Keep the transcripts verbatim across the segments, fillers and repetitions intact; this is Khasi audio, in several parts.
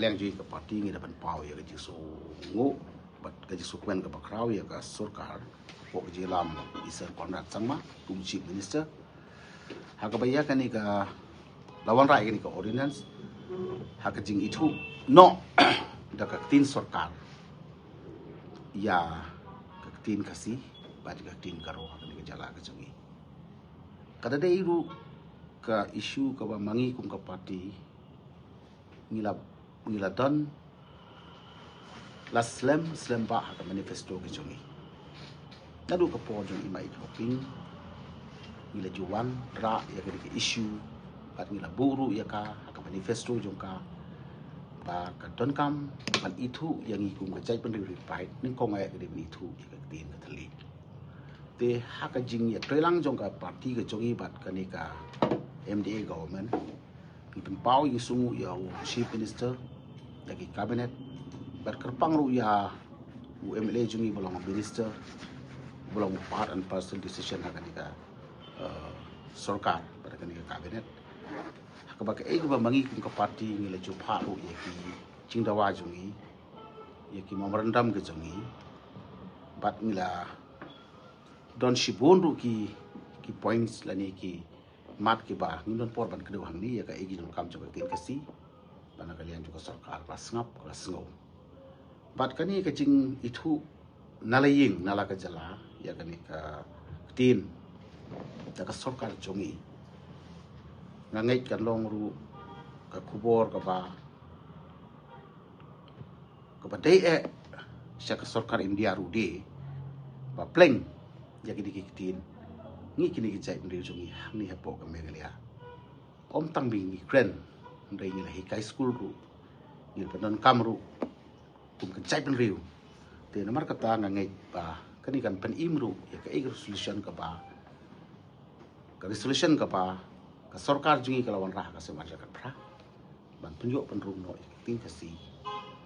Ka jong ka party ngi da pynpaw ïa ka jingsngew bad ka jingsngewkmen kaba khraw ïa ka sorkar, ka jingïalam u Sir Conrad Sangma kum u Chief Minister, ha kaba ïa kane ka la wanrah ïa kane ka ordinance ha ka jingithuh noh da ka ktien sorkar ïa ka ktien Khasi bad ka ktien Garo ha kane ka jylla ka jong ngi. Ka da dei ruh ka issue kaba ma ngi kum ka party ngi la, ngi la don la slem slem bha ha ka manifesto ka jong ngi. Naduh ka por jong i Mak Ïeid Hoping ngi la ju wanrah ïa kane ka issue bad ngi la buh ruh ïa ka ha ka manifesto jong ka ba ka donkam ban ithuh ïa ngi kum ka jaitbynriew ri paid, nyngkong eh ka dei ban ithuh ïa ka ktien ka thylliej. Te ha ka jingïatreilang jong ka party ka jong ngi bad kane ka M D A government, ngi pynpaw ïa u Chief Minister, ïa ki cabinet, bad kyrpang ruh ïa u M L A jong ngi ba long minister, ba long part and parcel decision ha kane ka, eh, sorkar bad kane ka cabinet. Ha kaba kaei kaba ma ngi kum ka party ngi la ju phah ruh ïa ki jingdawa jong ngi, ïa ki memorandum ka jong ngi, bad ngi la don shibun ruh ki, ki points lane ki mat kiba ngim don por ban kdew hangne ïa kaei ki jingdonkam jong ka ktien Khasi ba na ka liang jong ka sorkar ka la sngap, ka la sngew. Bad kane ka jingithuh na la ïing na la ka jylla ïa kane ka ktien da ka sorkar jong ngi, nga ngeit kan long ruh ka khubor kaba kaba dei eh sha ka sorkar India ruh de ba pleng ïa kine ki ktien ngi kine ki jaitbynriew jong ngi hangne hapoh ka Meghalaya. Ym tang ba ngi kren, hynrei ngi la hikai skul ruh, ngi la pyndonkam ruh kum ka jaitbynriew. Te namar kata nga ngeit ba kane kan pynim ruh ïa ka resolution kaba, ka resolution kaba ka sorkar jong ngi ka la wanrah ha ka snem ar hajar khatphra ban pynïoh pynrung noh ïa ka ktien Khasi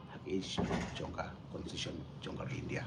ha ka age jong ka constitution jong ka India.